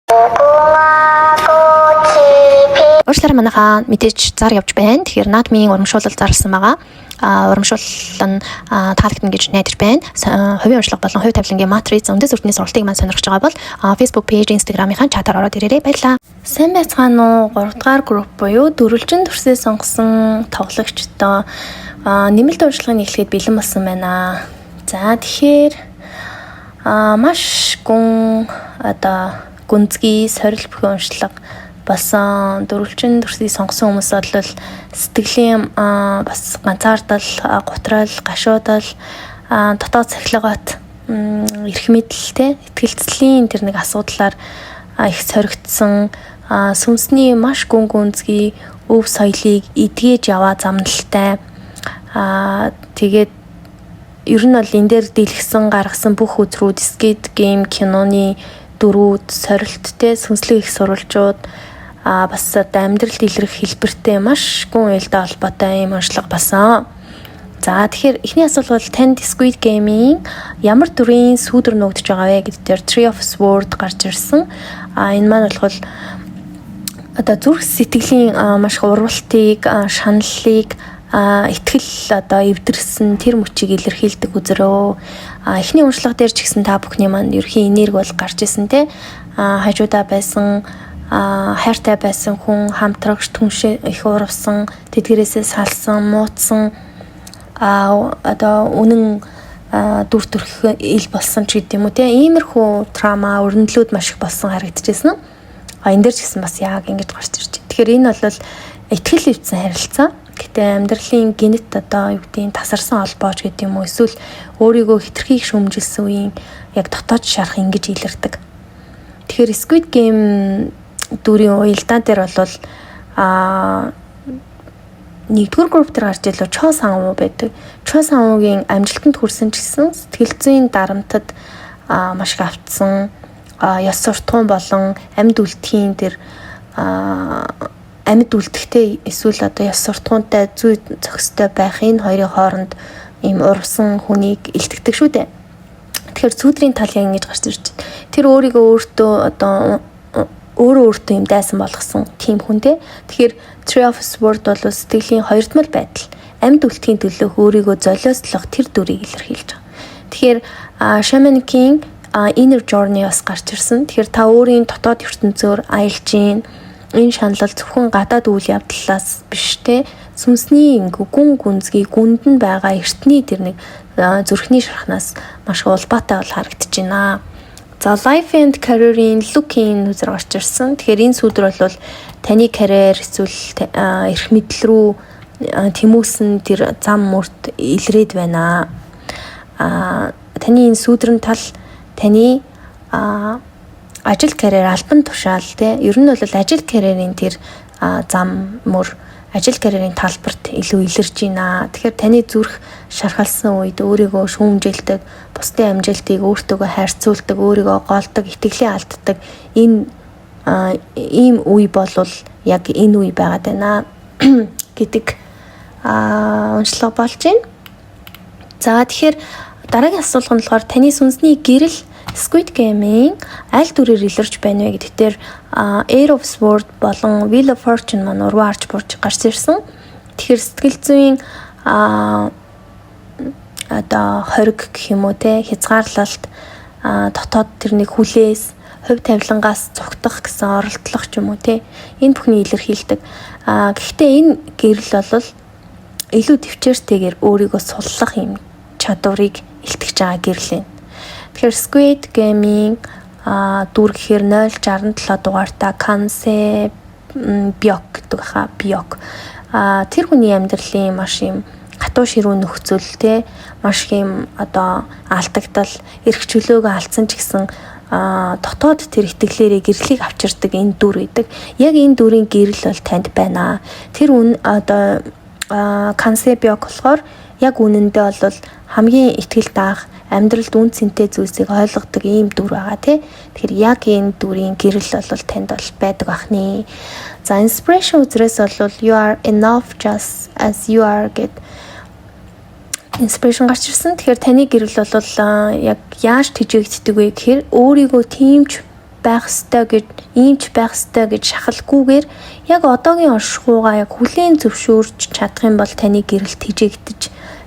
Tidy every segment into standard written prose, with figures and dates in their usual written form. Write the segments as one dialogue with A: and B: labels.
A: Уучлаарай, манайхаа мэдээж зар явж байна. Тэгэхээр наадмын урамшуулал зарласан байгаа. Урамшуулал нь таалагдана гэж найдаж байна. Хувийн уншлага болон хувь тавилангийн матриц, үндэс өртний сургалтыг маань сонирхож байгаа бол Facebook page, Instagram-ийн чатаар ороод ирээрэй. Баярлалаа.
B: Сайн байцгаана уу? 3 дугаар групп буюу дөрвөлжин дүрсээ сонгосон тоглогчдоо нэмэлт уншлагыг эхлэхэд бэлэн болсон байна. За, тэгэхээр маш гүн, одоо гүнзгий, сорил бүхэн уншлага болсон. Дөрвөлжин дүрсийг сонгосон хүмүүс бол сэтгэлийн бас ганцаардал, гутрал, гашуудал, дотоод сахилгат, эрх мэдэл те, итгэлцлийн тэр нэг асуудлаар их соригдсон, сүнсний маш гүн гүнзгий өв соёлыг эдгэж яваа замналтай. Тэгээд ер нь бол энэ дээр дэлгэсэн гаргасан бүх үзрүүд, Squid Game киноны дүрүүд, сорилт те, сүнслэг их сурвалжууд, бас одоо амьдралд илрэх хэлбэртэй маш гүн уялдаа холбоотой юм уншлага болсон. За, тэгэхээр эхний асуулт бол танд Squid Game-ийн ямар дүрийн сүүдэр нуугдж байгаа вэ гэдэг дээр Three of Swords гарч ирсэн. Энэ маань болохоор одоо зүрх сэтгэлийн маш их урвалтыг, шаналлыг, итгэл одоо эвдэрсэн тэр мөчийг илэрхийлдэг үзрөө. Эхний уншлага дээр ч гэсэн та бүхний маань ерөнхий энерги бол гарч исэн те. Хажуудаа байсан хайртай байсан хүн, хамтрагч түншээ их урвсан, тэдгэрээсээ салсан, муудсан, одоо үнэн дүр төрх ил болсон ч гэдэг юм уу те. Иймэрхүү trauma, өрнөлүүд маш их болсон харагдчихсэн. Энэ дээр ч гэсэн бас яг ингэж гарч ирж байна. Тэгэхээр энэ бол итгэл эвдсэн харилцаа. Гэтэ амьдралын гэнэт одоо юу гэдгийг тасарсан холбооч гэдэг юм уу, эсвэл өөрийгөө хэтэрхий шүүмжилсэн үеийн яг дотоод шарах ингэж илэрдэг. Тэгэхээр Squid Game дүрийн уялдаа дээр бол нэгдүгээр групп дээр гарч илүү Чо Сан Ву байдаг. Чо Сан Вугийн амжилтанд хүрсэн ч гэсэн сэтгэл зүйн дарамтад маш их автсан, ёс суртахуун болон амьд үлдэхийн тэр амьд үлдэхтэй эсвэл одоо ёс суртахуунтай, зүй зохистой байх, энэ хоёрын хооронд ийм урвсан хүнийг илтгэдэг шүү дээ. Тэгэхээр сүүдрийн тал яг ингэж гарч ирж байна. Тэр өөрийгөө өөртөө одоо өөрөө өөртөө юм дайсан болгосон тийм хүн те. Тэгэхээр Three of Swords бол сэтгэлийн хоёрдмол байдал. Амьд үлдэхийн төлөө өөрийгөө золиослох тэр дүрийг илэрхийлж байгаа. Тэгэхээр Shaman King inner journey бас гарч ирсэн. Тэгэхээр та өөрийн дотоод ертөнцөөр аялж гин. Энэ шаналл зөвхөн гадаад үйл явдлаас биш те. Сүнсний гүн гүнзгий, гүнд нь байгаа эртний тэр нэг зүрхний шархнаас маш улбаатай бол харагдаж байна. За, Life and Career-ийн Looking үзэр гарч ирсэн. Тэгэхээр энэ сүүдэр бол таны карьер эсвэл эрх мэдэл рүү тэмүүлсэн тэр зам мөрт илрээд байна. Таны энэ сүүдрэн тал таны ажил, карьер, албан тушаал те, ер нь бол ажил карьерийн тэр зам мөр, ажил карьерийн талбарт илүү илэрч байна. Тэгэхээр таны зүрх шархалсан үед өөрийгөө шүүмжилдэг, бусдын амжилтыг өөртөөгөө харьцуулдаг, өөрийгөө голдог, итгэлээ алддаг энэ ийм үе болвол яг энэ үе байгаад байна гэдэг уншлага болж байна. За, тэгэхээр дараагийн асуулга нь болохоор таны сүнсний гэрэл Squid Game-ийн аль дүрээр илэрч байна вэ гэдэг дээр Eight of Swords болон Wheel of Fortune маань урваа арч бурж гарч ирсэн. Тэгэхээр сэтгэл зүйн одоо хориг гэх юм уу те, хязгаарлалт, дотоод тэр нэг хүлээс, хувь тавилангаас зугтах гэсэн оролдлого ч юм уу те, энэ бүхний илэрхийлдэг. Гэхдээ энэ гэрэл бол илүү тэвчээртэйгээр өөрийгөө суллах юм чадварыг илтгэж байгаа гэрэл юм. Тэгэхээр Squid Game-ийн дүр гэхээр 067 дугаартай Кан Се Бёк гэдэг хаа, Бёк. Тэр хүний амьдралын маш юм хатуу ширүүн нөхцөл те, маш юм одоо алдагдал, эрх чөлөөгөө алдсан ч гэсэн дотоод тэр итгэлээрээ гэрлийг авчирдаг энэ дүр байдаг. Яг энэ дүрийн гэрэл бол танд байна. Тэр үн одоо Кан Се Бёк болохоор яг үнэндээ бол хамгийн итгэл даах, амьдралд үнэ цэнтэй зүйлсийг ойлгодог ийм дүр байгаа тий. Тэгэхээр яг энэ дүрийн гэрэл бол танд бол байдаг бахны. За, inspiration үзрээс бол "You are enough just as you are" гэд inspiration гарч ирсэн. Тэгэхээр таны гэрэл бол яг яаж тэжээгддэг вэ гэхээр өөрийгөө тиймч байх ёстой гэж, ийм ч байх ёстой гэж шахалгүйгээр яг одоогийн оршихуйгаа яг хүлээн зөвшөөрч чадах юм бол таны гэрэл тэжээгдэж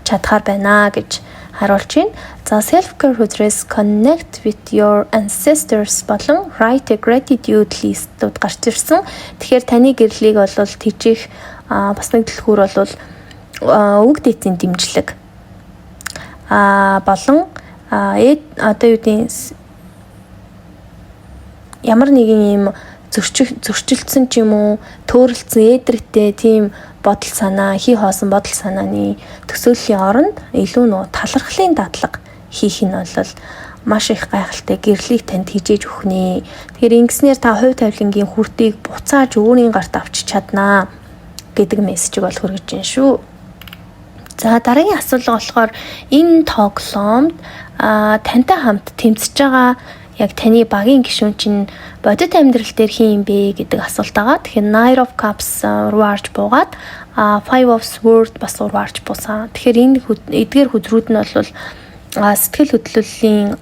B: чадахаар байна гэж харуулж байна. За, self care хөзрөөс connect with your ancestors болон write a gratitude list-ууд гарч ирсэн. Тэгэхээр таны гэрлийг бол тэжээх бас нэг түлхүүр бол өвөг дээдсийн дэмжлэг болон одоо юу гэдэг, ямар нэгэн ийм зөрчилдсөн ч юм уу, төөрөлдсөн, ээдрэгтэй тийм бодол санаа, хий хоосон бодол санааны төсөөллийн оронд илүү нөгөө талархлын дадлага хийх нь бол маш их гайхалтай гэрлийг танд тэжээж өгнө. Тэгэхээр ингэснээр та хувь тавилангийн хүрдийг буцааж өөрийн гарт авчиж чаднаа гэдэг мессежийг бол хүргэж байна шүү. За, дараагийн асуулга болохоор энэ тоглоомд тантай хамт тэмцэж байгаа яг таны багийн гишүүн чинь бодит амьдрал дээр хэн юм бэ гэдэг асуулт байгаа. Тэгэхээр Knight of Cups руу арч буугаад, Five of Swords бас руу арч буусан. Тэгэхээр энэ эдгээр хөзрүүд нь бол сэтгэл хөдлөлийн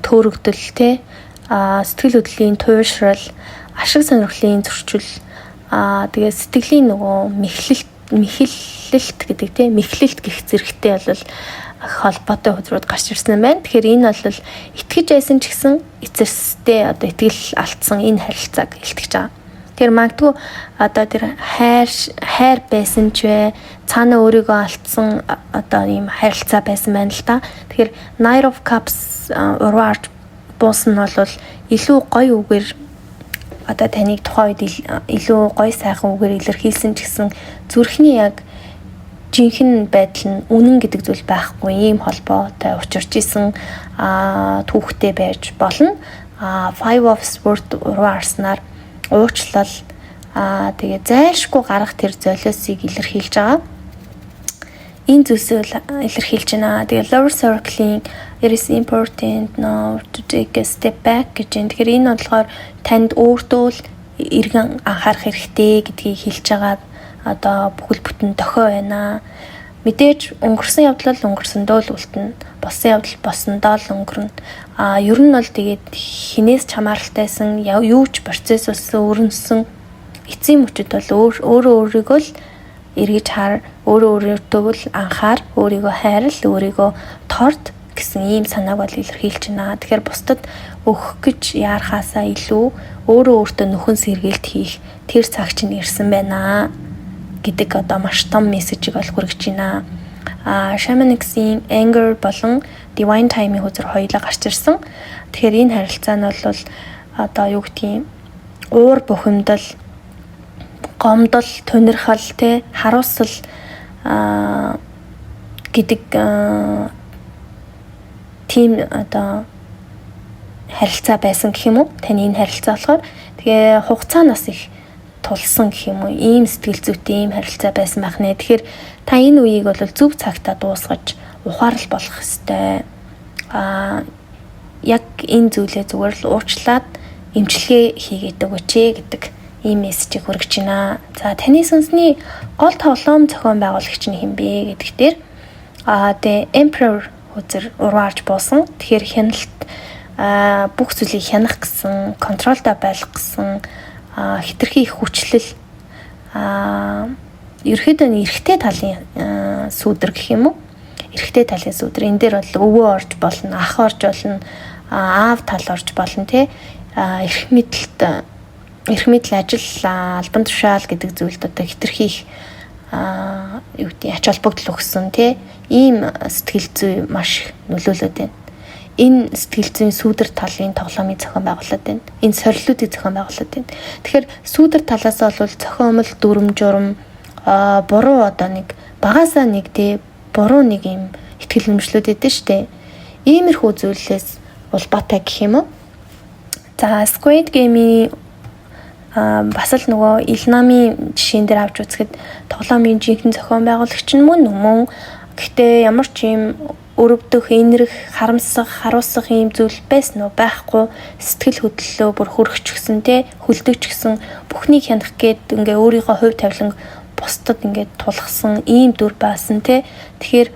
B: төөрөгдөл те, сэтгэл хөдлөлийн туйшрал, ашиг сонирхлын зөрчил, тэгээ сэтгэлийн нөгөө мэхлэлт, мэхлэлт гэдэг те, мэхлэлт гэх зэрэгтэй бол холбоотой хөзрүүд гарч ирсэн байна. Тэгэхээр энэ бол итгэж байсан ч гэсэн эцэстэй одоо итгэл алдсан энэ харилцааг илтгэж байгаа. Тэр магадгүй одоо тэр хайр хайр байсан ч бай, цаана өөрийгөө алдсан одоо ийм харилцаа байсан байна л да. Тэгэхээр Knight of Cups урвуу арч буусан нь бол илүү гоё үгээр одоо таныг тухайн үед илүү гоё сайхан үгээр илэрхийлсэн ч гэсэн зүрхний яг жинхэнэ байдал нь үнэн гэдэг зүйл байхгүй ийм холбоотой учирч исэн түүхтэй байж болно. Five of Swords урвуу арснаар уучлал, тэгээ зайлшгүй гарах тэр золиосыг илэрхийлж байгаа. Энэ зүйлсийг илэрхийлж байна. Тэгээ Lover Circle-ийн it is important now to take a step back гэж байна. Тэгэхээр энэ болохоор танд өөртөө л эргэн анхаарах хэрэгтэй гэдгийг хэлж байгаа одоо бүхэл бүтэн дохио байна. Мэдээж өнгөрсөн явдал л өнгөрсөндөө л үлдэнэ. Болсон явдал болсондоо л өнгөрнө. А ер нь бол тэгээд хэнээс ч хамааралтайсан, юу ч процесс болсон, өрнөсөн эцсийн мөчөд бол өөрөө өөрийгөө л эргэж хар, өөрөө өөртөө л анхаар, өөрийгөө хайрал, өөрийгөө торд гэсэн ийм санааг бол илэрхийлж байна. Тэгэхээр бусдад өгөх гэж яарахаасаа илүү өөрөө өөртөө нөхөн сэргийлт хийх тэр цаг чинь ирсэн байна гэдэг одоо маш том мессежийг бол хүргэж байна. Shamanic-ийн anger болон divine time-ийн хөзөр хоёулаа гарч ирсэн. Тэгэхээр энэ харилцаа нь бол одоо юу гэдгийг, уур бухимдал, гомдол, тунирхал, те, харуусал гэдэг тийм одоо харилцаа байсан гэх юм уу? Таны энэ харилцаа болохоор тэгээ хугацаанаас их тулсан гэх юм уу? Ийм сэтгэл зүйтэй ийм харилцаа байсан байх нэ. Тэгэхээр та энэ үеийг бол зөв цагтаа дуусгаж ухаарал болох ёстой. Яг энэ зүйлээ зүгээр л уучлаад эмчилгээ хийгээд өгөөч ээ гэдэг ийм мессежийг хүргэж байна. За, таны сүнсний гол тоглоом зохион байгуулагч нь хэн бэ гэдэг дээр The Emperor хөзөр урвуу арч буусан. Тэгэхээр хяналт, бүх зүйлийг хянах гэсэн, control доо байх гэсэн, хэтэрхий их хүчлэл, ерөөхдөө нь эрэгтэй талын сүүдэр гэх юм уу? Эрэгтэй талын сүүдэр. Энэ дээр бол өвөө орж болно, ах орж болно, аав тал орж болно те. Эрх мэдэлт, эрх мэдэл, ажил, албан тушаал гэдэг зүйлд одоо хэтэрхий их юу гэдэг, ач холбогдол өгсөн те, ийм сэтгэл зүй маш их нөлөөлөд байна. Энэ сэтгэл зүйн сүүдэр талын тоглоомыг зохион байгуулад байна. Энэ сорилтуудыг зохион байгуулад байна. Тэгэхээр сүүдэр талаас бол зохиомл, дүрм журм, буруу одоо нэг багасаа нэг те, буруу нэг юм итгэл үнэмшлүүд өгдөө штэ. Иймэрхүү зүйлээс улбаатай гэх юм уу? За, Squid Game-ийн бас л нөгөө Ил намын жишээн дээр авч үзэхэд тоглоомын жинхэнэ зохион байгуулагч нь мөн мөн. Гэхдээ ямар ч юм өрөвдөх, энэрэх, харамсах, харуусах ийм зүйл байсан уу? Байхгүй. Сэтгэл хөдлөлөө бүр хөргөчгсөн те, хөлдөгчгсөн, бүхнийг хянах гээд ингээ өөрийнхөө хувь тавилан бусдад ингээд тулгасан ийм дүр байсан те. Тэгэхээр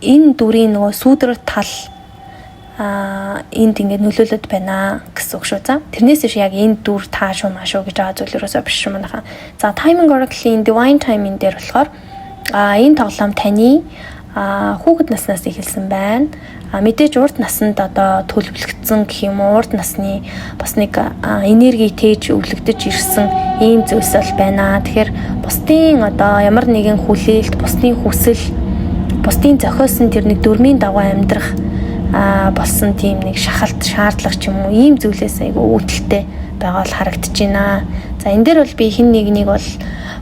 B: энэ дүрийн нөгөө сүүдэр тал энд ингээд нөлөөлөд байна гэсэн үг шүү. За, тэрнээс биш яг энэ дүр таа шүү маа шүү гэж байгаа зүйл ерөөсөө биш шүү, манайхан. За, Timing Oracle-ийн Divine Timing дээр болохоор энэ тоглоом таны хүүхэд наснаас эхэлсэн байна. Мэдээж урд насанд одоо төлөвлөгдсөн гэх юм уу, урд насны бас нэг энерги тээж өвлөгдөж ирсэн ийм зүйлс бол байна. Тэгэхээр бусдын одоо ямар нэгэн хүлээлт, бусдын хүсэл, бусдын зохиосон тэр нэг дүрмийн дагуу амьдрах болсон тийм нэг шахалт, шаардлага ч юм уу, ийм зүйлээс айгүй үүдэлтэй байгаа бол харагдаж байна. За, энэ дээр бол би хэн нэгнийг бол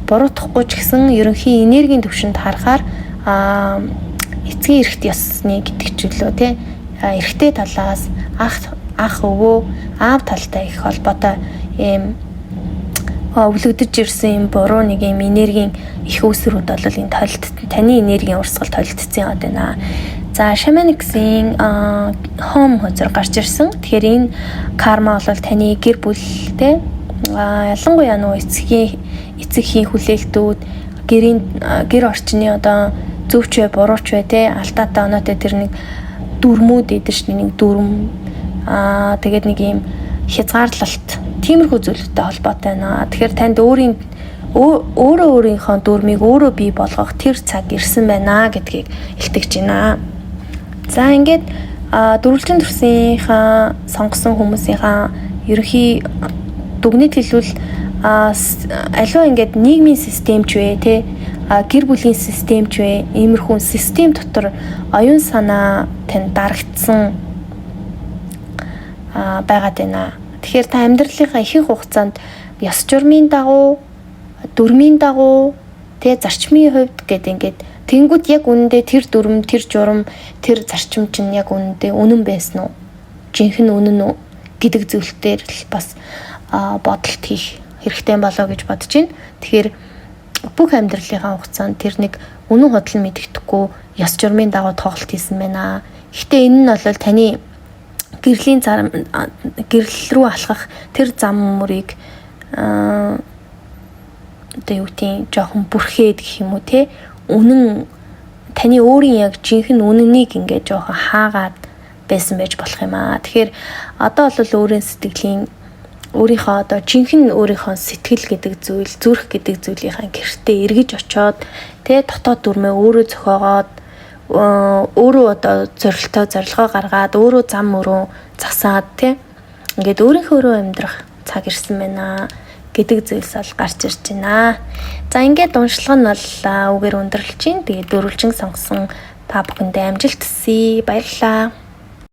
B: буруутгахгүй ч гэсэн ерөнхий энергийн төвшөнд харахаар эцгийн эрхт ёсны гэдэг ч үлээ, тий, эрэгтэй талаас ах өвөө, аав талтай их холбоотой ийм өвлөгдөж ирсэн юм буруу нэг юм энергийн их үүсвэрүүд бол энэ толилт, таны энергийн урсгал толилдсон яваад байна. За, Shamanic-ийн home хөзөр гарч ирсэн. Тэгэхээр энэ карма бол таны гэр бүлтэй, ялангуяа нөгөө эцэгхийн хүлээлтүүд, гэрийн гэр орчны одоо зөв ч вэ, буруу ч вэ, те, алдаатай оноотой тэр нэг дүрмүүд эдэр ш, нэг дүрм, тэгээд нэг юм хязгаарлалт, тиймэрхүү зүйлүүдтэй холбоотой байна. Тэгэхээр танд өөрийн өөрөө өөрийнхөө дүрмийг өөрөө бий болгох тэр цаг ирсэн байна гэдгийг илтгэж байна. За, ингээд дөрвөлжин төрсийнхаа сонгосон хүмүүсийнхаа ерөнхий дүгнэлт хэлбэл аливаа ингээд нийгмийн систем ч вэ, те, гэр бүлийн систем ч вэ, иймэрхүү систем дотор оюун санаа тань дарагдсан байгаад байна. Тэгэхээр та амьдралынхаа ихэнх хугацаанд ёс журмын дагуу, дүрмийн дагуу, тэ, зарчмын хувьд гэдэг ингээд тэнгүүд яг үнэндээ тэр дүрм, тэр журам, тэр зарчим чинь яг үнэндээ үнэн байсан уу? Жинхэнэ үнэн үү гэдэг зүйлээр л бас бодолт хийх хэрэгтэй болоо гэж бодож байна. Тэгэхээр бүх амьдралынхаа хугацаанд тэр нэг үнэн худал нь мэдэгдэхгүй ёс журмын дагуу тоглолт хийсэн байна. Гэхдээ энэ нь бол таны гэрлийн зам, гэрэл рүү алхах тэр зам мөрийг одоо юу гэдгийг жоохон бүрхээд гэх юм уу, те, үнэн, таны өөрийн яг жинхэнэ үнэнийг ингээд жоохон хаагаад байсан байж болох юм аа. Тэгэхээр одоо бол өөрийн сэтгэлийн, өөрийнхөө одоо жинхэнэ өөрийнхөө сэтгэл гэдэг зүйл, зүрх гэдэг зүйлийнхаа гэртээ эргэж очоод, тэ, дотоод дүрмээ өөрөө зохиогоод, өөрөө одоо зорилтоо, зорилгоо гаргаад, өөрөө зам мөрөө засаад, тэ, ингээд өөрийнхөө өөрөө амьдрах цаг ирсэн байна гэдэг зүйлс бол гарч ирж байна. За, ингээд уншлага нь бол үүгээр өндөрлөж байна. Тэгээд дөрвөлжин сонгосон та бүхэндээ амжилт хүсье. Баярлалаа.